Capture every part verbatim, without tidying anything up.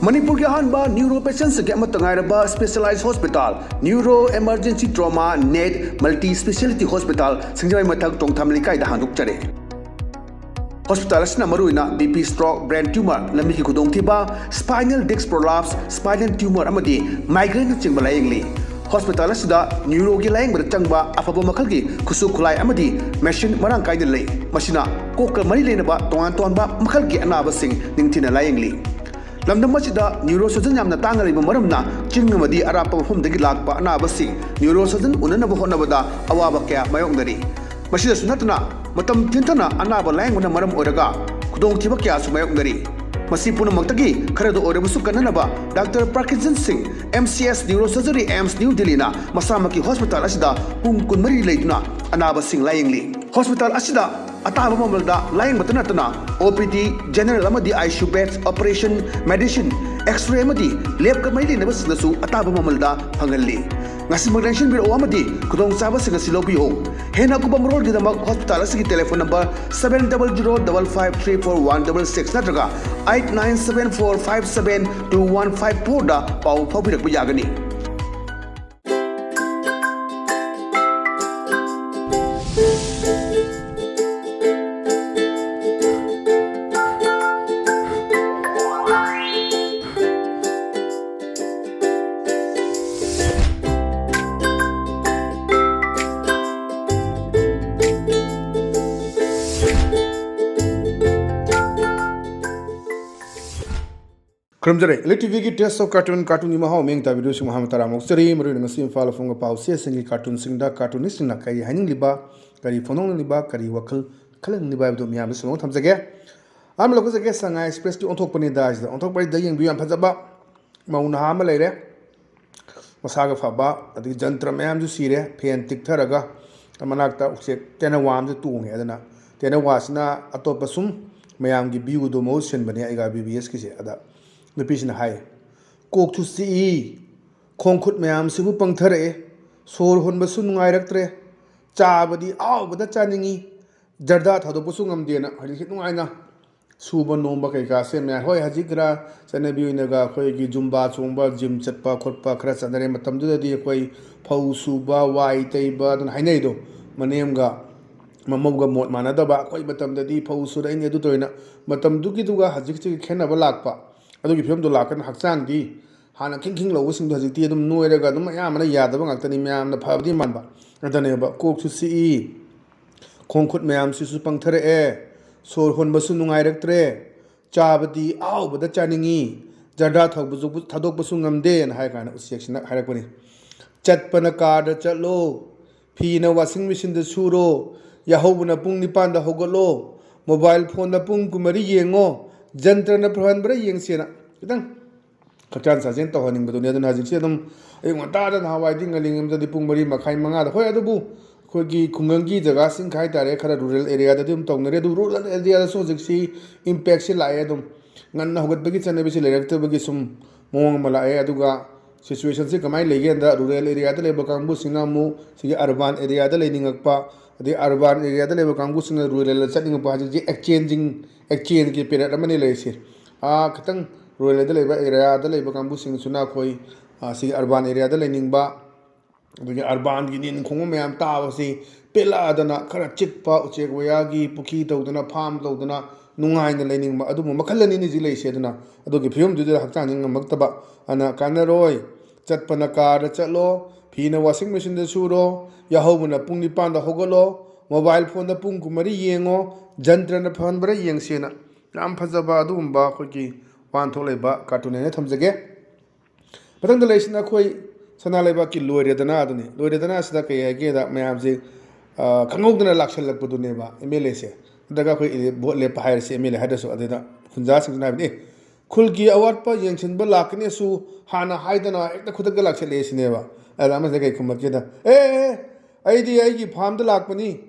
ꯃꯅꯤꯄꯨꯔꯒꯤ ꯑꯍꯥꯟꯕ ꯅ꯭ꯌꯨꯔꯣ ꯄꯦꯁꯦꯟꯁꯤꯡꯒꯤ ꯑꯃꯠꯇ ꯉꯥꯏꯔꯕ specialise hospital, neuro emergency trauma ꯅꯦꯠ ꯃꯜꯇꯤ ꯁ꯭ꯄꯦꯁꯤꯌꯦꯂꯤꯇꯤ ꯍꯣꯁꯄꯤꯇꯥꯜ, ꯁꯤꯡꯖꯃꯩ ꯃꯊꯛ ꯇꯣꯡꯊꯥꯝ ꯂꯩꯀꯥꯏꯗ ꯍꯥꯡꯗꯣꯛꯆꯔꯦ꯫ ꯍꯣꯁꯄꯤꯇꯥꯜ ꯑꯁꯤꯅ ꯃꯔꯨꯑꯣꯏꯅ B P, stroke, brain tumour, ꯂꯝꯕꯤꯒꯤ ꯈꯨꯗꯣꯡꯊꯤꯕ, spinal disc prolapse, spinal tumour ꯑꯃꯗꯤ ꯃꯥꯏꯒ꯭ꯔꯦꯟꯅꯆꯤꯡꯕ ꯂꯥꯌꯦꯡꯂꯤ꯫ ꯍꯣꯁꯄꯤꯇꯥꯜ ꯑꯁꯤꯗ ꯅ꯭ꯌꯨꯔꯣꯒꯤ ꯂꯥꯌꯦꯡꯕꯗ ꯆꯪꯕ ꯑꯐꯕ ꯃꯈꯜꯒꯤ ꯈꯨꯠꯁꯨ ꯈꯨꯠꯂꯥꯏ ꯑꯃꯗꯤ ꯃꯦꯁꯤꯟ ꯃꯔꯥꯡ ꯀꯥꯏꯅ ꯂꯩ꯫ ꯃꯁꯤꯅ ꯀꯣꯛꯀ ꯃꯔꯤ ꯂꯩꯅꯕ ꯇꯣꯉꯥꯟ ꯇꯣꯉꯥꯟꯕ ꯃꯈꯜꯒꯤ ꯑꯅꯥꯕꯁꯤꯡ ꯅꯤꯡꯊꯤꯅ ꯂꯥꯌꯦꯡꯂꯤ꯫ ꯂꯝꯗꯝ ꯑꯁꯤꯗ ꯅ꯭ꯌꯨꯔꯣ ꯁꯔꯖꯟ ꯌꯥꯝꯅ ꯇꯥꯡꯅ ꯂꯩꯕ ꯃꯔꯝꯅ ꯆꯤꯡ ꯑꯃꯗꯤ ꯑꯔꯥꯞꯄ ꯃꯐꯝꯗꯒꯤ ꯂꯥꯛꯄ ꯑꯅꯥꯕꯁꯤꯡ ꯅ꯭ꯌꯨꯔꯣ ꯁꯔꯖꯟ ꯎꯅꯅꯕ ꯍꯣꯠꯅꯕꯗ ꯑꯋꯥꯕ ꯀꯌꯥ ꯃꯥꯌꯣꯛꯅꯔꯤ꯫ ꯃꯁꯤꯗꯁꯨ ꯅꯠꯇꯅ ꯃꯇꯝ ꯊꯤꯟꯊꯅ ꯑꯅꯥꯕ ꯂꯥꯌꯦꯡꯕꯅ ꯃꯔꯝ ꯑꯣꯏꯔꯒ ꯈꯨꯗꯣꯡꯊꯤꯕ ꯀꯌꯥꯁꯨ ꯃꯥꯌꯣꯛꯅꯔꯤ꯫ ꯃꯁꯤ ꯄꯨꯝꯅꯃꯛꯇꯒꯤ ꯈꯔꯗ ꯑꯣꯏꯔꯕꯁꯨ ꯀꯟꯅꯅꯕ ꯗꯥꯛꯇꯔ ꯄ꯭ꯔꯀꯤꯖꯟ ꯁꯤꯡ, M C S neuro surgery, AIIMS new ꯗꯤꯜꯂꯤꯅ ꯃꯁꯥꯃꯛꯀꯤ ꯍꯣꯁꯄꯤꯇꯥꯜ ꯑꯁꯤꯗ ꯄꯨꯡ ꯀꯨꯟꯃꯔꯤ ꯂꯩꯗꯨꯅ ꯑꯅꯥꯕꯁꯤꯡ ꯂꯥꯌꯦꯡꯂꯤ꯫ ꯍꯣꯁꯄꯤꯇꯥꯜ ꯑꯁꯤꯗ ꯑꯇꯥꯕ ꯃꯃꯜꯗ ꯂꯥꯌꯦꯡꯕꯇ ꯅꯠꯇꯅ ꯑꯣ ꯄꯤ ꯗꯤ, ꯖꯦꯅꯔꯦꯜ ꯑꯃꯗꯤ I C U beds, operation, medicine, X-ray ꯑꯃꯗꯤ ꯂꯦꯕꯀ ꯃꯔꯤ ꯂꯩꯅꯕꯁꯤꯡꯗꯁꯨ ꯑꯇꯥꯕ ꯃꯃꯜꯗ ꯐꯪꯍꯜꯂꯤ꯫ ꯉꯁꯤꯃꯛ ꯂꯦꯡꯁꯤꯟꯕꯤꯔꯛꯎ ꯑꯃꯗꯤ ꯈꯨꯗꯣꯡꯆꯥꯕꯁꯤꯡ ꯑꯁꯤ ꯂꯧꯕꯤꯌꯨ꯫ ꯍꯦꯟꯅ ꯑꯀꯨꯞꯄ ꯃꯔꯣꯜꯒꯤꯗꯃꯛ ꯍꯣꯁꯄꯤꯇꯥꯜ ꯑꯁꯤꯒꯤ telephone number seven double zero double five three four one double six ꯅꯠꯇ꯭ꯔꯒ eight nine seven four five seven two one five four ꯗ ꯄꯥꯎ ꯐꯥꯎꯕꯤꯔꯛꯄ ꯌꯥꯒꯅꯤ꯫ ꯈꯨꯔꯨꯝꯖꯔꯤ꯫ Elite ꯇꯤ ꯚꯤꯒꯤ Taste of Cartoon, ꯀꯥꯔꯇꯨꯟꯒꯤ ꯃꯍꯥꯎ ꯃꯤꯡ ꯇꯥꯕꯤꯗꯨꯁꯨ ꯃꯍꯥꯛ ꯇꯔꯥꯃꯨꯛ ꯆꯔꯤ꯫ ꯃꯔꯨꯑꯣꯏꯅ ꯉꯁꯤ ꯏꯝꯐꯥꯜ ꯐꯣꯡꯕ ꯄꯥꯎ ꯆꯦꯁꯤꯡꯒꯤ ꯀꯥꯔꯇꯨꯟꯁꯤꯡꯗ ꯀꯥꯔꯇꯨꯅꯤꯁꯁꯤꯡꯅ ꯀꯔꯤ ꯍꯥꯏꯅꯤꯡꯂꯤꯕ, ꯀꯔꯤ ꯐꯣꯡꯗꯣꯛꯅꯤꯡꯂꯤꯕ, ꯀꯔꯤ ꯋꯥꯈꯜ ꯈꯜꯍꯟꯅꯤꯡꯂꯤꯕ ꯍꯥꯏꯕꯗꯨ ꯃꯌꯥꯝꯗ ꯁꯟꯗꯣꯛꯅ ꯊꯝꯖꯒꯦ꯫ ꯑꯍꯥꯟꯕ ꯂꯧꯖꯒꯦ, ꯁꯉꯥꯏ ꯑꯦꯛꯁꯄ꯭ꯔꯦꯁꯀꯤ ꯑꯣꯟꯊꯣꯛꯄꯅꯤꯗ ꯍꯥꯏꯁꯤꯗ꯫ ꯑꯣꯟꯊꯣꯛꯄꯁꯤꯗ ꯌꯦꯡꯕꯤꯌꯨ, ꯌꯥꯝ ꯐꯖꯕ ꯃꯧ ꯅꯍꯥ ꯑꯃ ꯂꯩꯔꯦ꯫ ꯃꯁꯥꯒ ꯐꯕ, ꯑꯗꯒꯤ ꯖꯟꯇ꯭ꯔ ꯃꯌꯥꯝꯁꯨ ꯁꯤꯔꯦ, ꯐꯦꯟ ꯇꯤꯛꯊꯔꯒ ꯃꯅꯥꯛꯇ ꯎꯆꯦꯛ ꯇꯦꯅꯋꯥ ꯑꯃꯁꯨ ꯇꯣꯡꯉꯦ꯫ ꯑꯗꯨꯅ ꯇꯦꯅꯋꯥꯁꯤꯅ ꯑꯇꯣꯞꯄ ꯁꯨꯝ ꯃꯌꯥꯝꯒꯤ ꯚ꯭ꯌꯨꯗꯣ ꯃꯍꯨꯠ ꯁꯤꯟꯕꯅꯦ ꯑꯩꯒ ꯕꯤ ꯕꯤ ꯑꯦꯁꯀꯤꯁꯦ꯫ ꯑꯗ ꯅꯨꯄꯤꯁꯤꯅ ꯍꯥꯏ, "ꯀꯣꯛꯁꯨ ꯆꯤꯛꯏ, ꯈꯣꯡ ꯈꯨꯠ ꯃꯌꯥꯝꯁꯤꯕꯨ ꯄꯪꯊꯔꯛꯑꯦ, ꯁꯣꯔ ꯍꯣꯟꯕꯁꯨ ꯅꯨꯡꯉꯥꯏꯔꯛꯇ꯭ꯔꯦ, ꯆꯥꯕꯗꯤ ꯑꯍꯥꯎꯕꯗ ꯆꯥꯅꯤꯡꯉꯤ, ꯖꯔꯗꯥ ꯊꯥꯗꯣꯛꯄꯁꯨ ꯉꯝꯗꯦꯅ ꯍꯧꯖꯤꯛꯁꯦ ꯅꯨꯡꯉꯥꯏꯅ ꯁꯨꯕ ꯅꯣꯝꯕ ꯀꯩꯀꯥꯁꯦ ꯃꯌꯥꯝ, ꯍꯣꯏ, ꯍꯧꯖꯤꯛ ꯈꯔ ꯆꯠꯅꯕꯤ ꯑꯣꯏꯅꯒ ꯑꯩꯈꯣꯏꯒꯤ ꯖꯨꯝꯕꯥ ꯆꯣꯡꯕ, ꯖꯤꯝ ꯆꯠꯄ ꯈꯣꯠꯄ ꯈꯔ ꯆꯠꯅꯔꯦ꯫ ꯃꯇꯝꯗꯨꯗꯗꯤ ꯑꯩꯈꯣꯏ ꯐꯧ ꯁꯨꯕ, ꯋꯥꯏ ꯇꯩꯕ ꯑꯗꯨꯅ ꯍꯥꯏꯅꯩꯗꯣ, ꯃꯅꯦꯝꯒ ꯃꯃꯧꯒ ꯃꯣꯠ ꯃꯥꯟꯅꯗꯕ꯫ ꯑꯩꯈꯣꯏ ꯃꯇꯝꯗꯗꯤ ꯐꯧ ꯁꯨꯔꯛꯏꯅꯤ, ꯑꯗꯨ ꯇꯧꯔꯤꯅ꯫ ꯃꯇꯝꯗꯨꯒꯤꯗꯨꯒ ꯍꯧꯖꯤꯛꯁꯤꯒ ꯈꯦꯠꯅꯕ ꯂꯥꯛꯄ, ꯑꯗꯨꯒꯤ ꯐꯤꯕꯝꯗꯣ ꯂꯥꯛꯀꯅꯤ꯫ ꯍꯛꯆꯥꯡꯗꯤ ꯍꯥꯟꯅ ꯈꯤꯡ ꯈꯤꯡ ꯂꯧꯕꯁꯤꯡꯗꯣ ꯍꯧꯖꯤꯛꯇꯤ ꯑꯗꯨꯝ ꯅꯣꯏꯔꯒ ꯑꯗꯨꯝ ꯑꯌꯥꯝꯕꯅ ꯌꯥꯗꯕ ꯉꯥꯛꯇꯅꯤ꯫ ꯃꯌꯥꯝꯅ ꯐꯕꯗꯤ ꯃꯥꯟꯕ, ꯑꯗꯨꯅꯦꯕ꯫ ꯀꯣꯛꯁꯨ ꯆꯤꯛꯏ, ꯈꯣꯡ ꯈꯨꯠ ꯃꯌꯥꯝꯁꯤꯁꯨ ꯄꯪꯊꯔꯛꯑꯦ, ꯁꯣꯔ ꯍꯣꯟꯕꯁꯨ ꯅꯨꯡꯉꯥꯏꯔꯛꯇ꯭ꯔꯦ, ꯆꯥꯕꯗꯤ ꯑꯍꯥꯎꯕꯗ ꯆꯥꯅꯤꯡꯉꯤ, ꯖꯔꯗꯥ ꯊꯧꯕꯁꯨ, ꯊꯥꯗꯣꯛꯄꯁꯨ ꯉꯝꯗꯦꯅ ꯍꯥꯏ ꯀꯥꯏꯅ ꯎꯆꯦꯛꯁꯤꯅ ꯍꯥꯏꯔꯛꯄꯅꯤ꯫ ꯆꯠꯄꯅ ꯀꯥꯔꯗ ꯆꯠꯂꯣ, ꯐꯤꯅ ꯋꯥꯁꯤꯡ ꯃꯦꯆꯤꯟꯗ ꯁꯨꯔꯣ, ꯌꯥꯍꯧꯕꯅ ꯄꯨꯡ ꯅꯤꯄꯥꯟꯗ ꯍꯧꯒꯠꯂꯣ, ꯃꯣꯕꯥꯏꯜ ꯐꯣꯟꯗ ꯄꯨꯡ ꯀꯨꯟꯃꯔꯤ ꯌꯦꯡꯉꯣ, ꯖꯟꯇ꯭ꯔꯅ ꯐꯍꯟꯕ꯭ꯔꯥ ꯌꯦꯡꯁꯦꯅ ꯈꯤꯇꯪ ꯍꯛꯆꯥꯡ ꯁꯥꯖꯦꯜ ꯇꯧꯍꯟꯅꯤꯡꯕꯗꯨꯅꯤ꯫ ꯑꯗꯨꯅ ꯍꯧꯖꯤꯛꯁꯦ ꯑꯗꯨꯝ ꯑꯌꯨꯛ ꯉꯟꯇꯥꯗ, ꯅꯍꯥꯟꯋꯥꯏꯗꯤ ꯉꯜꯂꯤꯉꯩꯗꯗꯤ ꯄꯨꯡ ꯃꯔꯤ ꯃꯈꯥꯏ, ꯃꯉꯥꯗ, ꯍꯣꯏ, ꯑꯗꯨꯕꯨ ꯑꯩꯈꯣꯏꯒꯤ ꯈꯨꯡꯒꯪꯒꯤ ꯖꯒꯥꯁꯤꯡ ꯍꯥꯏ ꯇꯥꯔꯦ, ꯈꯔ ꯔꯨꯔꯦꯜ ꯑꯦꯔꯤꯌꯥꯗꯗꯤ ꯑꯗꯨꯝ ꯇꯧꯅꯔꯦ꯫ ꯑꯗꯨ ꯔꯨꯔꯦꯜ ꯑꯦꯔꯤꯌꯥꯗꯁꯨ ꯍꯧꯖꯤꯛꯁꯤ ꯏꯝꯄꯦꯛꯁꯤ ꯂꯥꯛꯑꯦ꯫ ꯑꯗꯨꯝ ꯉꯟꯅ ꯍꯧꯒꯠꯄꯒꯤ ꯆꯠꯅꯕꯤꯁꯤ ꯂꯩꯔꯛꯇꯕꯒꯤ ꯁꯨꯝ ꯃꯑꯣꯡ ꯑꯃ ꯂꯥꯛꯑꯦ꯫ ꯑꯗꯨꯒ ꯁꯤꯆꯨꯋꯦꯁꯟꯁꯤ ꯀꯃꯥꯏꯅ ꯂꯩꯒꯦ ꯍꯥꯏꯕꯗ, ꯔꯨꯔꯦꯜ ꯑꯦꯔꯤꯌꯥꯗ ꯂꯩꯕ ꯀꯥꯡꯕꯨꯁꯤꯡꯅ ꯑꯃꯨꯛ ꯁꯤꯒꯤ ꯑꯔꯕꯥꯟ ꯑꯦꯔꯤꯌꯥꯗ ꯂꯩꯅꯤꯡꯉꯛꯄ, ꯑꯗꯩ ꯑꯔꯕꯥꯟ ꯑꯦꯔꯤꯌꯥꯗ ꯂꯩꯕ ꯀꯥꯡꯕꯨꯁꯤꯡꯅ ꯔꯨꯔꯦꯜꯗ ꯆꯠꯅꯤꯡꯉꯛꯄ ꯍꯥꯏꯕꯁꯤ ꯑꯦꯛꯆꯦꯟꯖꯤꯡ, ꯑꯦꯛꯆꯦꯟꯖꯒꯤ ꯄꯦꯔꯦꯠ ꯑꯃꯅꯤ ꯂꯩꯔꯤꯁꯦ꯫ ꯑꯥ, ꯈꯤꯇꯪ ꯔꯨꯔꯦꯜꯗ ꯂꯩꯕ ꯑꯦꯔꯤꯌꯥꯗ ꯂꯩꯕ ꯀꯥꯡꯕꯨꯁꯤꯡꯁꯤꯅ ꯑꯩꯈꯣꯏ, ꯑꯥ, ꯁꯤꯒꯤ ꯑꯔꯕꯥꯟ ꯑꯦꯔꯤꯌꯥꯗ ꯂꯩꯅꯤꯡꯕ, ꯑꯗꯒꯤ ꯑꯔꯕꯥꯟꯒꯤ ꯅꯤꯟ ꯈꯣꯡꯕ ꯃꯌꯥꯝ ꯇꯥꯕꯁꯤ ꯄꯦꯜꯂꯛꯑꯗꯅ ꯈꯔ ꯆꯤꯛꯄ ꯎꯆꯦꯛ ꯋꯥꯌꯥꯒꯤ ꯄꯨꯈ꯭ꯔꯤ ꯇꯧꯗꯅ, ꯐꯥꯝ ꯇꯧꯗꯅ ꯅꯨꯡꯉꯥꯏꯅ ꯂꯩꯅꯤꯡꯕ, ꯑꯗꯨꯝꯕ ꯃꯈꯜ ꯑꯅꯤꯅꯤ ꯍꯧꯖꯤꯛ ꯂꯩꯔꯤꯁꯦ꯫ ꯑꯗꯨꯅ ꯑꯗꯨꯒꯤ ꯐꯤꯕꯝꯗꯨꯗ ꯍꯛꯆꯥꯡꯁꯦ ꯉꯝꯃꯛꯇꯕ꯫ ꯑꯗꯨꯅ ꯀꯥꯟꯅꯔꯣꯏ꯫ ꯆꯠꯄꯅ ꯀꯥꯔꯗ ꯆꯠꯂꯣ, ꯐꯤꯅ ꯋꯥꯁꯤꯡ ꯃꯦꯆꯤꯟꯗ ꯁꯨꯔꯣ, ꯌꯥꯍꯧꯕꯅ ꯄꯨꯡ ꯅꯤꯄꯥꯟꯗ ꯍꯧꯒꯠꯂꯣ, ꯃꯣꯕꯥꯏꯜ ꯐꯣꯟꯗ ꯄꯨꯡ ꯀꯨꯟꯃꯔꯤ ꯌꯦꯡꯉꯣ, ꯖꯟꯇ꯭ꯔꯅ ꯐꯍꯟꯕ꯭ꯔꯥ ꯌꯦꯡꯁꯦꯅ꯫ ꯌꯥꯝ ꯐꯖꯕ ꯑꯗꯨꯒꯨꯝꯕ ꯑꯩꯈꯣꯏꯒꯤ ꯋꯥꯍꯟꯊꯣꯛ ꯂꯩꯕ ꯀꯥꯔꯇꯨꯟ ꯑꯣꯏꯅ ꯊꯝꯖꯒꯦ꯫ ꯃꯊꯪꯗ ꯂꯩꯔꯤꯁꯤꯅ ꯑꯩꯈꯣꯏ ꯁꯅꯥ ꯂꯩꯕꯥꯛꯀꯤ ꯂꯣꯏꯔꯦꯗꯅ ꯑꯗꯨꯅꯤ꯫ ꯂꯣꯏꯔꯦꯗꯅ ꯑꯁꯤꯗ ꯀꯩ ꯍꯥꯏꯒꯦꯗ, ꯃꯌꯥꯝꯁꯦ, ꯑ, ꯈꯪꯍꯧꯗꯅ ꯂꯥꯛꯁꯜꯂꯛꯄꯗꯨꯅꯦꯕ ꯑꯦꯝ ꯑꯦꯜ ꯑꯦꯁꯦ꯫ ꯅꯠꯇ꯭ꯔꯒ ꯑꯩꯈꯣꯏ ꯚꯣꯠ ꯂꯦꯞꯄ ꯍꯥꯏꯔꯁꯤ, ꯑꯦꯝ ꯑꯦꯜ ꯑꯦ ꯍꯥꯏꯗ꯭ꯔꯁꯨ꯫ ꯑꯗꯨꯗ ꯈꯨꯟꯖꯥꯁꯤꯡꯁꯤꯅ ꯍꯥꯏꯕꯅꯤ, "ꯑꯦ, ꯈꯨꯜꯒꯤ ꯑꯋꯥꯠꯄ ꯌꯦꯡꯁꯤꯟꯕ ꯂꯥꯛꯀꯅꯤꯁꯨ ꯍꯥꯟꯅ ꯍꯥꯏꯗꯅ ꯍꯦꯛꯇ ꯈꯨꯗꯛꯇ ꯂꯥꯛꯁꯜꯂꯛꯑꯦ" ꯁꯤꯅꯦꯕ꯫ ꯑꯗ ꯑꯃꯁꯤꯅ ꯀꯩ ꯈꯨꯝꯃꯛꯀꯦꯗ, "ꯑꯦ, ꯑꯦ, ꯑꯦ, ꯑꯩꯗꯤ ꯑꯩꯒꯤ ꯐꯥꯝꯗ ꯂꯥꯛꯄꯅꯤ,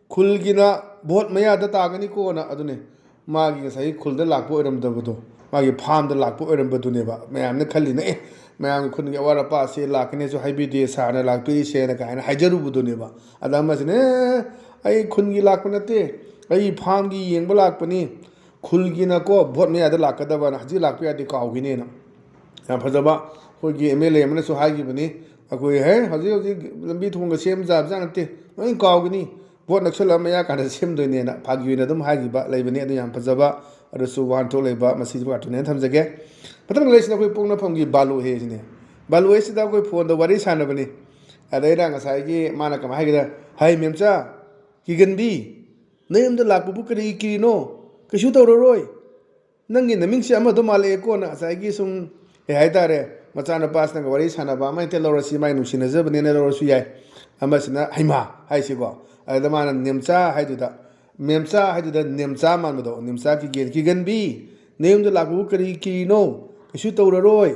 ꯈꯨꯜꯒꯤꯅ ꯚꯣꯠ ꯃꯌꯥꯗ ꯇꯥꯒꯅꯤꯀꯣꯅ"꯫ ꯑꯗꯨꯅꯦ, ꯃꯥꯒꯤ ꯉꯁꯥꯏꯒꯤ ꯈꯨꯜꯗ ꯂꯥꯛꯄ ꯑꯣꯏꯔꯝꯗꯕꯗꯣ, ꯃꯥꯒꯤ ꯐꯥꯝꯗ ꯂꯥꯛꯄ ꯑꯣꯏꯔꯝꯕꯗꯨꯅꯦꯕ ꯃꯌꯥꯝꯅ ꯈꯜꯂꯤꯅ꯫ "ꯑꯦ, ꯃꯌꯥꯝꯒꯤ ꯈꯨꯟꯒꯤ ꯑꯋꯥꯠ ꯑꯄꯥꯁꯦ ꯂꯥꯛꯀꯅꯤꯁꯨ ꯍꯥꯏꯕꯤꯗꯦ, ꯁꯥꯔꯅ ꯂꯥꯛꯄꯤꯔꯤꯁꯦꯅ" ꯀꯥꯏꯅ ꯍꯥꯏꯖꯔꯨꯕꯗꯨꯅꯦꯕ꯫ ꯑꯗ ꯑꯃꯁꯤꯅ, "ꯑꯦ, ꯑꯩ ꯈꯨꯟꯒꯤ ꯂꯥꯛꯄ ꯅꯠꯇꯦ, ꯑꯩ ꯐꯥꯝꯒꯤ ꯌꯦꯡꯕ ꯂꯥꯛꯄꯅꯤ, ꯈꯨꯜꯒꯤꯅꯀꯣ ꯚꯣꯠ ꯃꯌꯥꯗ ꯂꯥꯛꯀꯗꯕꯅ, ꯍꯧꯖꯤꯛ ꯂꯥꯛꯄ ꯌꯥꯗꯦ, ꯀꯥꯎꯈꯤꯅꯦꯅ꯫ ꯌꯥꯝ ꯐꯖꯕ ꯑꯩꯈꯣꯏꯒꯤ ꯑꯦꯝ ꯑꯦꯜ ꯑꯦ ꯑꯃꯅꯁꯨ ꯍꯥꯏꯈꯤꯕꯅꯤ, ꯑꯩꯈꯣꯏ ꯍꯦ ꯍꯧꯖꯤꯛ ꯍꯧꯖꯤꯛ ꯂꯝꯕꯤ ꯊꯣꯡꯒ ꯁꯦꯝ ꯌꯥꯕꯖꯥꯠ ꯅꯠꯇꯦ, ꯂꯣꯏ ꯀꯥꯎꯒꯅꯤ, ꯚꯣꯠ ꯅꯛꯁꯜꯂꯛꯑ ꯃꯌꯥ ꯀꯥꯟꯗ ꯁꯦꯝꯗꯣꯏꯅꯦꯅ ꯐꯥꯒꯤ ꯑꯣꯏꯅ ꯑꯗꯨꯝ ꯍꯥꯏꯈꯤꯕ ꯂꯩꯕꯅꯤ꯫ ꯑꯗꯨ ꯌꯥꯝ ꯐꯖꯕ ꯑꯗꯨꯁꯨ ꯋꯥꯍꯟꯊꯣꯛ ꯂꯩꯕ ꯃꯁꯤꯁꯨ ꯀꯥꯔꯇꯨꯟꯅꯦꯅ ꯊꯝꯖꯒꯦ꯫ ꯃꯊꯪꯗ ꯂꯩꯁꯤꯅ ꯑꯩꯈꯣꯏ ꯄꯣꯛꯅꯐꯝꯒꯤ ꯕꯥꯂꯨ ꯍꯦꯁꯤꯅꯦ꯫ ꯕꯥꯂꯨ ꯍꯦꯁꯤꯗ ꯑꯩꯈꯣꯏ ꯐꯣꯟꯗ ꯋꯥꯔꯤ ꯁꯥꯟꯅꯕꯅꯤ꯫ ꯑꯗꯩꯗ ꯉꯁꯥꯏꯒꯤ ꯃꯥꯅ ꯀꯃꯥꯏꯅ ꯍꯥꯏꯒꯦꯗ, "ꯍꯥꯏ ꯃꯦꯝꯆꯥ, ꯀꯤꯒꯟꯕꯤ, ꯅꯌꯨꯝꯗ ꯂꯥꯛꯄꯕꯨ ꯀꯔꯤ ꯀꯤꯔꯤꯅꯣ? ꯀꯩꯁꯨ ꯇꯧꯔꯔꯣꯏ꯫ ꯅꯪꯒꯤ ꯅꯃꯤꯡꯁꯦ ꯑꯃꯗꯣ ꯃꯥꯜꯂꯛꯑꯦꯀꯣꯅ" ꯉꯁꯥꯏꯒꯤ ꯁꯨꯝ ꯀꯩ ꯍꯥꯏꯇꯥꯔꯦ, ꯃꯆꯥꯅꯨꯄꯥꯁꯤꯅꯒ ꯋꯥꯔꯤ ꯁꯥꯟꯅꯕ ꯑꯃ ꯍꯦꯛꯇ ꯂꯧꯔꯁꯤ, ꯃꯥꯏ ꯅꯨꯡꯁꯤꯅꯖꯕꯅꯦꯅ ꯂꯧꯔꯁꯨ ꯌꯥꯏ꯫ ꯑꯃꯁꯤꯅ "ꯍꯩꯃꯥ" ꯍꯥꯏꯁꯤꯀꯣ꯫ ꯑꯗꯨꯗ ꯃꯥꯅ "ꯅꯦꯝꯆꯥ" ꯍꯥꯏꯗꯨꯗ, "ꯃꯦꯝꯆꯥ" ꯍꯥꯏꯗꯨꯗ "ꯅꯦꯝꯆꯥ" ꯃꯥꯟꯕꯗꯣ, "ꯅꯦꯝꯆꯥ ꯀꯤꯒꯦꯟ-, ꯀꯤꯒꯟꯕꯤ, ꯅꯌꯨꯝꯗ ꯂꯥꯛꯄꯕꯨ ꯀꯔꯤ ꯀꯤꯔꯤꯅꯣ? ꯀꯩꯁꯨ ꯇꯧꯔꯔꯣꯏ꯫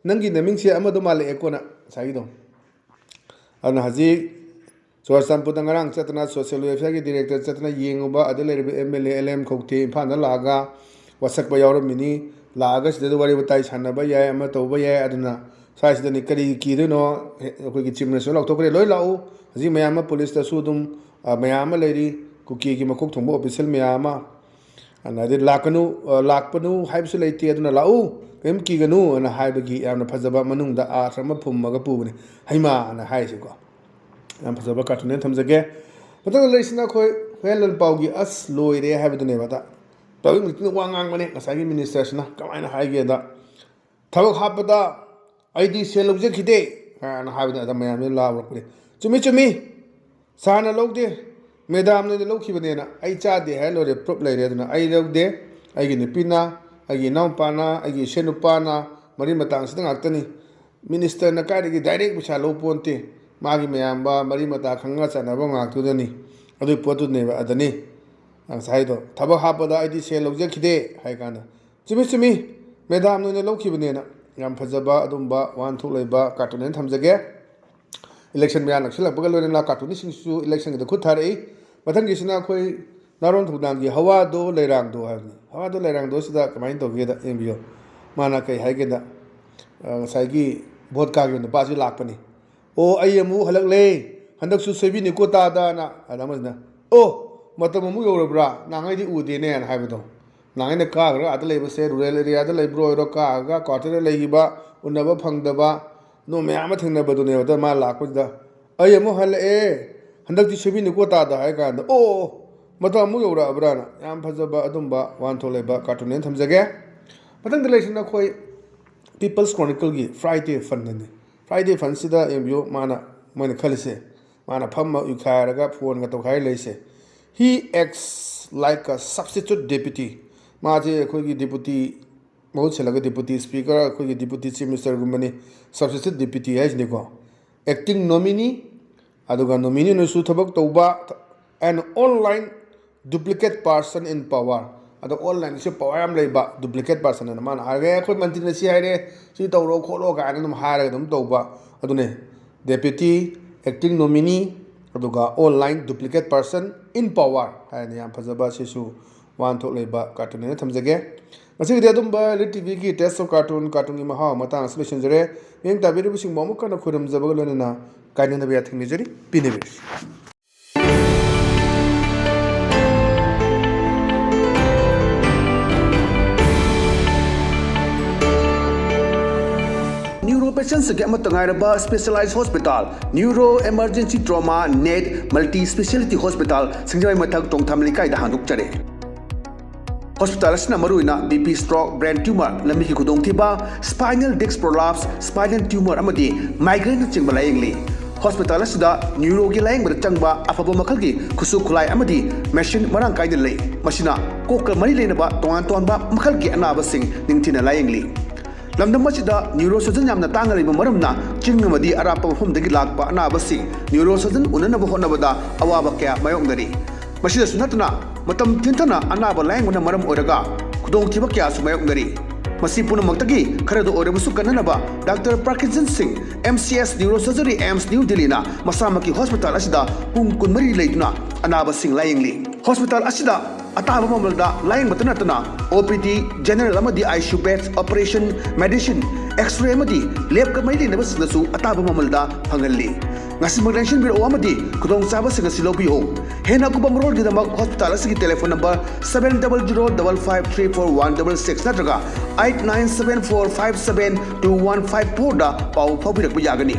ꯅꯪꯒꯤ ꯅꯃꯤꯡꯁꯦ ꯑꯃꯗꯣ ꯃꯥꯜꯂꯛꯑꯦꯀꯣꯅ" ꯉꯁꯥꯏꯒꯤꯗꯣ꯫ ꯑꯗꯨꯅ ꯍꯧꯖꯤꯛ ꯆꯨꯔꯆꯥꯟꯄꯨꯔꯗ ꯉꯔꯥꯡ ꯆꯠꯇꯅ social welfareꯒꯤ director ꯆꯠꯇꯅ ꯌꯦꯡꯉꯨꯕ, ꯑꯗꯨ ꯂꯩꯔꯤꯕ M L A L M ꯈꯧꯇꯦ ꯏꯝꯐꯥꯜꯗ ꯂꯥꯛꯑꯒ ꯋꯥꯁꯛꯄ ꯌꯥꯎꯔꯝꯃꯤꯅꯤ꯫ ꯂꯥꯛꯑꯒ ꯁꯤꯗ ꯋꯥꯔꯤ ꯋꯥꯇꯥꯏ ꯁꯥꯟꯅꯕ ꯌꯥꯏ, ꯑꯃ ꯇꯧꯕ ꯌꯥꯏ꯫ ꯑꯗꯨꯅ ꯁ꯭ꯋꯥꯏꯁꯤꯗꯅꯤ ꯀꯔꯤ ꯀꯤꯗꯣꯏꯅꯣ? ꯑꯩꯈꯣꯏꯒꯤ chief minister ꯂꯥꯎꯊꯣꯛꯈ꯭ꯔꯦ, "ꯂꯣꯏ ꯂꯥꯛꯎ"꯫ ꯍꯧꯖꯤꯛ ꯃꯌꯥꯝ ꯑꯃ policeꯇꯁꯨ ꯑꯗꯨꯝ, ꯑ, ꯃꯌꯥꯝ ꯑꯃ ꯂꯩꯔꯤ, ꯀꯨꯀꯤꯒꯤ ꯃꯀꯣꯛ ꯊꯣꯡꯕ official ꯃꯌꯥꯝ ꯑꯃ꯫ ꯑꯗꯨꯅ ꯍꯥꯏꯗꯤ ꯂꯥꯛꯀꯅꯨ, ꯑ, ꯂꯥꯛꯄꯅꯨ ꯍꯥꯏꯕꯁꯨ ꯂꯩꯇꯦ, ꯑꯗꯨꯅ "ꯂꯥꯛꯎ, ꯀꯔꯤꯝ ꯀꯤꯒꯅꯨ" ꯑꯅ ꯍꯥꯏꯕꯒꯤ ꯌꯥꯝꯅ ꯐꯖꯕ ꯃꯅꯨꯡꯗ ꯑꯥꯔꯊ ꯑꯃ ꯐꯨꯝꯃꯒ ꯄꯨꯕꯅꯤ, "ꯍꯩꯃꯥ" ꯑꯅ ꯍꯥꯏꯔꯤꯁꯤꯀꯣ꯫ ꯌꯥꯝ ꯐꯖꯕ ꯀꯥꯔꯇꯨꯟꯅꯦꯅ ꯊꯝꯖꯒꯦ꯫ ꯃꯊꯪꯗ ꯂꯩꯔꯤꯁꯤꯅ ꯑꯩꯈꯣꯏ ꯍꯨꯌꯦꯟ ꯂꯟꯄꯥꯎꯒꯤ "ꯑꯁ ꯂꯣꯏꯔꯦ" ꯍꯥꯏꯕꯗꯨꯅꯦꯕ꯫ ꯑꯗ public meetingꯗ ꯋꯥ ꯉꯥꯡꯕꯅꯦ ꯉꯁꯥꯏꯒꯤ ministerꯁꯤꯅ꯫ ꯀꯃꯥꯏꯅ ꯍꯥꯏꯒꯦꯗ, "ꯊꯕꯛ ꯍꯥꯞꯄꯗ ꯑꯩꯗꯤ ꯁꯦꯜ ꯂꯧꯖꯈꯤꯗꯦ" ꯍꯥꯏꯅ ꯍꯥꯏꯕꯗ ꯑꯗ ꯃꯌꯥꯝꯁꯤꯅ ꯂꯥꯎꯔꯛꯄꯅꯦ, "ꯆꯨꯝꯃꯤ, ꯆꯨꯝꯃꯤ, ꯁꯥꯔꯅ ꯂꯧꯗꯦ, madamꯅ ꯑꯣꯏꯅ ꯂꯧꯈꯤꯕꯅꯦꯅ꯫ ꯑꯩ ꯆꯥꯗꯦ ꯍꯥꯏꯔ ꯂꯣꯏꯔꯦ, proof ꯂꯩꯔꯦ꯫ ꯑꯗꯨꯅ ꯑꯩ ꯂꯧꯗꯦ, ꯑꯩꯒꯤ ꯅꯨꯄꯤꯅ, ꯑꯩꯒꯤ ꯏꯅꯥꯎꯄꯥꯅ, ꯑꯩꯒꯤ ꯏꯁꯦꯟ ꯅꯨꯄꯥꯅ, ꯃꯔꯤ ꯃꯇꯥꯡꯁꯤꯗ ꯉꯥꯛꯇꯅꯤ꯫ ministerꯅ ꯀꯥꯏꯗꯒꯤ direct ꯄꯩꯁꯥ ꯂꯧ ꯄꯣꯟꯇꯦ, ꯃꯥꯒꯤ ꯃꯌꯥꯝꯕ ꯃꯔꯤ ꯃꯇꯥ ꯈꯪꯅ ꯆꯥꯟꯅꯕ ꯉꯥꯛꯇꯨꯗꯅꯤ꯫ ꯑꯗꯨꯒꯤ ꯄꯣꯠꯇꯨꯅꯦꯕ ꯑꯗꯅꯤ ꯉꯁꯥꯏꯗꯣ, ꯊꯕꯛ ꯍꯥꯞꯄꯗ ꯑꯩꯗꯤ ꯁꯦꯜ ꯂꯧꯖꯈꯤꯗꯦ" ꯍꯥꯏ ꯀꯥꯟꯗ, "ꯆꯨꯝꯃꯤ, ꯆꯨꯝꯃꯤ, madamꯅ ꯑꯣꯏꯅ ꯂꯧꯈꯤꯕꯅꯦꯅ"꯫ ꯌꯥꯝ ꯐꯖꯕ ꯑꯗꯨꯝꯕ ꯋꯥꯍꯟꯊꯣꯛ ꯂꯩꯕ ꯀꯥꯔꯇꯨꯟ ꯑꯣꯏꯅ ꯊꯝꯖꯒꯦ꯫ Election ꯃꯌꯥ ꯅꯛꯁꯤꯜꯂꯛꯄꯒ ꯂꯣꯏꯅꯅ ꯀꯥꯔꯇꯨꯟꯅꯤꯁꯤꯡꯁꯨ electionꯒꯤꯗ ꯈꯨꯠ ꯊꯥꯔꯛꯏ꯫ ꯃꯊꯪꯒꯤꯁꯤꯅ ꯑꯩꯈꯣꯏ ꯅꯥꯔꯣꯟ ꯊꯧꯗꯥꯡꯒꯤ "ꯍꯋꯥꯗꯣ ꯂꯩꯔꯥꯡꯗꯣ" ꯍꯥꯏꯕꯅꯤ꯫ "ꯍꯋꯥꯗꯣ ꯂꯩꯔꯥꯡꯗꯣ" ꯁꯤꯗ ꯀꯃꯥꯏꯅ ꯇꯧꯒꯦꯗ ꯌꯦꯡꯕꯤꯌꯨ꯫ ꯃꯥꯅ ꯀꯩ ꯍꯥꯏꯒꯦꯗ, ꯑ, ꯉꯁꯥꯏꯒꯤ ꯚꯣꯠ ꯀꯥꯈꯤꯕ ꯅꯨꯄꯥꯁꯤ ꯂꯥꯛꯄꯅꯤ꯫ "ꯑꯣ, ꯑꯩ ꯑꯃꯨꯛ ꯍꯜꯂꯛꯂꯦ, ꯍꯟꯗꯛꯁꯨ ꯁꯣꯏꯕꯤꯅꯤꯀꯣ ꯇꯥꯗꯅ"꯫ ꯑꯗ ꯑꯃꯁꯤꯅ, "ꯑꯣ, ꯃꯇꯝ ꯑꯃꯨꯛ ꯌꯧꯔꯕ꯭ꯔꯥ? ꯅꯍꯥꯟꯉꯩꯗꯤ ꯎꯗꯦꯅꯦ" ꯍꯥꯏꯅ ꯍꯥꯏꯕꯗꯣ꯫ ꯅꯍꯥꯟ ꯑꯩꯅ ꯀꯥꯈ꯭ꯔꯒ ꯑꯥꯗ ꯂꯩꯕꯁꯦ, ꯔꯨꯔꯦꯜ ꯑꯦꯔꯤꯌꯥꯗ ꯂꯩꯕ꯭ꯔꯣ ꯑꯣꯏꯔꯣ, ꯀꯥꯔꯒ ꯀ꯭ꯋꯥꯇꯔꯗ ꯂꯩꯈꯤꯕ, ꯎꯅꯕ ꯐꯪꯗꯕ, ꯑꯗꯨ ꯃꯌꯥꯝ ꯑꯃ ꯊꯦꯡꯅꯕꯗꯨꯅꯦꯕ꯫ ꯑꯗ ꯃꯥ ꯂꯥꯛꯄꯁꯤꯗ, "ꯑꯩ ꯑꯃꯨꯛ ꯍꯜꯂꯛꯑꯦ, ꯍꯟꯗꯛꯇꯤ ꯁꯣꯏꯕꯤꯅꯨꯀꯣ ꯇꯥꯗ" ꯍꯥꯏ ꯀꯥꯟꯗ, "ꯑꯣ, ꯃꯇꯝ ꯑꯃꯨꯛ ꯌꯧꯔꯛꯑꯕ꯭ꯔꯥꯅ?" ꯌꯥꯝ ꯐꯖꯕ ꯑꯗꯨꯝꯕ ꯋꯥꯍꯟꯊꯣꯛ ꯂꯩꯕ ꯀꯥꯔꯇꯨꯟꯅꯦꯅ ꯊꯝꯖꯒꯦ꯫ ꯃꯊꯪꯗ ꯂꯩꯁꯤꯅ ꯑꯩꯈꯣꯏ People's Chronicleꯒꯤ Friday Funꯗꯅꯤ꯫ Friday Funꯁꯤꯗ ꯌꯦꯡꯕꯤꯌꯨ, ꯃꯥꯅ, ꯃꯣꯏꯅ ꯈꯜꯂꯤꯁꯦ, ꯃꯥꯅ ꯐꯝꯃ ꯎꯏꯈꯥꯏꯔꯒ ꯐꯣꯟꯒ ꯇꯧꯈꯥꯏꯔ ꯂꯩꯁꯦ꯫ He acts like a substitute deputy꯫ ꯃꯥꯁꯦ ꯑꯩꯈꯣꯏꯒꯤ ꯗꯤꯄꯨꯇꯤ ꯃꯍꯨꯠ ꯁꯤꯜꯂꯒ ꯗꯤꯄꯨꯇꯤ ꯁ꯭ꯄꯤꯀꯔ, ꯑꯩꯈꯣꯏꯒꯤ ꯗꯤꯄꯨꯇꯤ ꯆꯤꯐ ꯃꯤꯅꯤꯁꯇꯔꯒꯨꯝꯕꯅꯤ, ꯁꯕꯁꯇꯤꯇ꯭ꯌꯨꯠ ꯗꯤꯄꯨꯇꯤ ꯍꯥꯏꯁꯤꯅꯤꯀꯣ꯫ Acting nominee, ꯑꯗꯨꯒ ꯅꯣꯃꯤꯅꯤ ꯑꯣꯏꯅꯁꯨ ꯊꯕꯛ ꯇꯧꯕ, and online duplicate person in power꯫ ꯑꯗꯣ ꯑꯣꯟꯂꯥꯏꯟꯁꯦ ꯄꯋꯥꯔ ꯌꯥꯝ ꯂꯩꯕ ꯗꯨꯄ꯭ꯂꯤꯀꯦꯠ ꯄꯥꯔꯁꯟ ꯑꯅ ꯃꯥꯅ ꯍꯥꯏꯔꯒ, "ꯑꯦ, ꯑꯩꯈꯣꯏ ꯃꯟꯇ꯭ꯔꯤꯅ ꯁꯤ ꯍꯥꯏꯔꯦ, ꯁꯤ ꯇꯧꯔꯣ ꯈꯣꯠꯂꯣ" ꯀꯥꯏꯅ ꯑꯗꯨꯝ ꯍꯥꯏꯔꯒ ꯑꯗꯨꯝ ꯇꯧꯕ꯫ ꯑꯗꯨꯅꯦ, ꯗꯦꯄ꯭ꯌꯨꯇꯤ, ꯑꯦꯛꯇꯤꯡ ꯅꯣꯃꯤꯅꯤ, ꯑꯗꯨꯒ ꯑꯣꯟꯂꯥꯏꯟ ꯗꯨꯄ꯭ꯂꯤꯀꯦꯠ ꯄꯥꯔꯁꯟ ꯏꯟ ꯄꯋꯥꯔ ꯍꯥꯏꯅ ꯌꯥꯝ ꯐꯖꯕ, ꯁꯤꯁꯨ ꯋꯥꯍꯟꯊꯣꯛ ꯂꯩꯕ ꯀꯥꯔꯇꯨꯟ ꯑꯣꯏꯅ ꯊꯝꯖꯒꯦ꯫ ꯉꯁꯤꯒꯤꯗꯤ ꯑꯗꯨꯝꯕ ꯂꯤꯠ ꯇꯤꯚꯤꯒꯤ ꯇꯦꯁ ꯑꯣꯐ ꯀꯥꯔꯇꯨꯟ, ꯀꯥꯔꯇꯨꯟꯒꯤ ꯃꯍꯥꯎ ꯃꯇꯥꯡ ꯑꯁꯤ ꯂꯣꯏꯁꯤꯟꯖꯔꯦ꯫ ꯃꯤꯠꯌꯦꯡ ꯇꯥꯕꯤꯔꯤꯕꯁꯤꯡꯕꯨ ꯑꯃꯨꯛ ꯍꯟꯅ ꯈꯣꯏꯔꯝꯖꯕꯒ ꯂꯣꯏꯅꯅ ꯀꯥꯏꯅꯅꯕ ꯌꯥꯊꯪ ꯅꯤꯖꯔꯤ, ꯄꯤꯅꯕꯤꯔꯁꯤ꯫ Neuro patients ꯀꯤ ꯑꯃꯠꯇ ꯉꯥꯏꯔꯕ specialized hospital, Neuro Emergency Trauma Net Multi Speciality Hospital, ꯁꯤꯡꯖꯃꯩ ꯃꯊꯛ ꯇꯣꯡꯊꯥꯝ ꯂꯩꯀꯥꯏꯗ ꯍꯥꯡꯗꯣꯛꯆꯔꯦ꯫ ꯍꯣꯁꯄꯤꯇꯥꯜ ꯑꯁꯤꯅ ꯃꯔꯨꯑꯣꯏꯅ B P, stroke, brain tumour, ꯂꯝꯕꯤꯒꯤ ꯈꯨꯗꯣꯡꯊꯤꯕ, spinal disc prolapse, spinal tumour ꯑꯃꯗꯤ ꯃꯥꯏꯒ꯭ꯔꯦꯟꯅꯆꯤꯡꯕ ꯂꯥꯌꯦꯡꯂꯤ꯫ ꯍꯣꯁꯄꯤꯇꯥꯜ ꯑꯁꯤꯗ ꯅ꯭ꯌꯨꯔꯣꯒꯤ ꯂꯥꯌꯦꯡꯕꯗ ꯆꯪꯕ ꯑꯐꯕ ꯃꯈꯜꯒꯤ ꯈꯨꯠꯁꯨ ꯈꯨꯠꯂꯥꯏ ꯑꯃꯗꯤ ꯃꯦꯁꯤꯟ ꯃꯔꯥꯡ ꯀꯥꯏꯅ ꯂꯩ꯫ ꯃꯁꯤꯅ ꯀꯣꯛꯀ ꯃꯔꯤ ꯂꯩꯅꯕ ꯇꯣꯉꯥꯟ ꯇꯣꯉꯥꯟꯕ ꯃꯈꯜꯒꯤ ꯑꯅꯥꯕꯁꯤꯡ ꯅꯤꯡꯊꯤꯅ ꯂꯥꯌꯦꯡꯂꯤ꯫ ꯂꯝꯗꯝ ꯑꯁꯤꯗ ꯅ꯭ꯌꯨꯔꯣ ꯁꯔꯖꯟ ꯌꯥꯝꯅ ꯇꯥꯡꯅ ꯂꯩꯕ ꯃꯔꯝꯅ ꯆꯤꯡ ꯑꯃꯗꯤ ꯑꯔꯥꯞꯄ ꯃꯐꯝꯗꯒꯤ ꯂꯥꯛꯄ ꯑꯅꯥꯕꯁꯤꯡ ꯅ꯭ꯌꯨꯔꯣ ꯁꯔꯖꯟ ꯎꯅꯅꯕ ꯍꯣꯠꯅꯕꯗ ꯑꯋꯥꯕ ꯀꯌꯥ ꯃꯥꯌꯣꯛꯅꯔꯤ꯫ ꯃꯁꯤꯗꯁꯨ ꯅꯠꯇꯅ, ꯃꯇꯝ ꯊꯦꯡꯊꯅ ꯑꯅꯥꯕ ꯂꯥꯌꯦꯡꯕꯅ ꯃꯔꯝ ꯑꯣꯏꯔꯒ ꯈꯨꯗꯣꯡꯊꯤꯕ ꯀꯌꯥꯁꯨ ꯃꯥꯌꯣꯛꯅꯔꯤ꯫ ꯃꯁꯤ ꯄꯨꯝꯅꯃꯛꯇꯒꯤ ꯈꯔꯗ ꯑꯣꯏꯔꯕꯁꯨ ꯀꯟꯅꯅꯕ ꯗꯥꯛꯇꯔ ꯄ꯭ꯔꯀꯤꯟꯁꯟ ꯁꯤꯡ, M C S neuro surgery, AIIMS new ꯗꯤꯜꯂꯤꯅ ꯃꯁꯥꯃꯛꯀꯤ ꯍꯣꯁꯄꯤꯇꯥꯜ ꯑꯁꯤꯗ ꯄꯨꯡ ꯀꯨꯟꯃꯔꯤ ꯂꯩꯗꯨꯅ ꯑꯅꯥꯕꯁꯤꯡ ꯂꯥꯌꯦꯡꯂꯤ꯫ ꯍꯣꯁꯄꯤꯇꯥꯜ ꯑꯁꯤꯗ ꯑꯇꯥꯕ ꯃꯃꯜꯗ ꯂꯥꯌꯦꯡꯕꯇ ꯅꯠꯇꯅ ꯑꯣ ꯄꯤ ꯗꯤ, ꯖꯦꯅꯔꯦꯜ ꯑꯃꯗꯤ I C U beds, operation, medicine, X-ray ꯑꯃꯗꯤ ꯂꯦꯕꯀ ꯃꯔꯤ ꯂꯩꯅꯕꯁꯤꯡꯗꯁꯨ ꯑꯇꯥꯕ ꯃꯃꯜꯗ ꯐꯪꯍꯜꯂꯤ꯫ ꯉꯁꯤꯃꯛ ꯂꯦꯡꯁꯤꯟꯕꯤꯔꯛꯑꯣ ꯑꯃꯗꯤ ꯈꯨꯗꯣꯡꯆꯥꯕꯁꯤꯡ ꯑꯁꯤ ꯂꯧꯕꯤꯌꯨ꯫ ꯍꯦꯟꯅ ꯑꯀꯨꯞꯄ ꯃꯔꯣꯜꯒꯤꯗꯃꯛ ꯍꯣꯁꯄꯤꯇꯥꯜ ꯑꯁꯤꯒꯤ telephone number seven double zero double five three four one double six ꯅꯠꯇ꯭ꯔꯒ eight nine seven four five seven two one five four ꯗ ꯄꯥꯎ ꯐꯥꯎꯕꯤꯔꯛꯄ ꯌꯥꯒꯅꯤ꯫